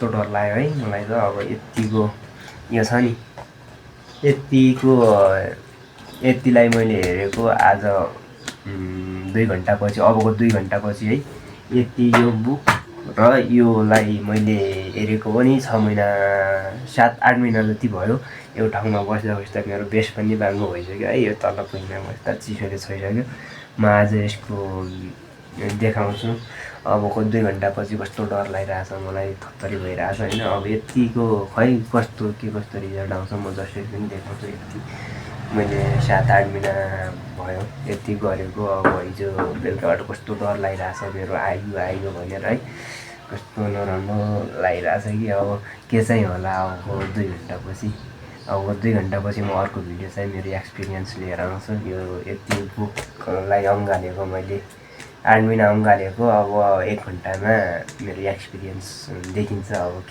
कस्तो डर लाग्यो है मलाई त। अब यतिको यो छ नि, यतिलाई मैले हेरेको आज 2 घन्टापछि, अबको 2 घन्टापछि है। यति यो बुक र योलाई मैले हेरेको पनि 6 महिना 7-8 महिना जति भयो। यो ठाउँमा बस्दा बस्दा मेरो बेस पनि बाङ्गो भइसक्यो है। यो तल पुग्न बस्दा चिसोले छोइसक्यो। म आज यसको देखाउँछु अबको 2 घन्टापछि कस्तो डर लागिरहेछ मलाई, थरथरी भइरहेछ होइन। अब यतिको खै कस्तो रिजल्ट आउँछ म जसरी पनि देखाउँछु। यति मैले 7-8 महिना भयो यति गरेको। अब हिजो बेलुकाबाट कस्तो डर लागिरहेछ मेरो, आइयो भनेर है। कस्तो नराम्रो लागिरहेछ कि अब के चाहिँ होला अबको 2 घन्टापछि। अबको 2 घन्टापछि म अर्को भिडियो चाहिँ मेरो एक्सपिरियन्स लिएर आउँछु। यो यति बुकलाई अँगालेको मैले 8 महिना अँगालेको, अब 1 घन्टामा मेरो एक्सपिरियन्स देखिन्छ अब के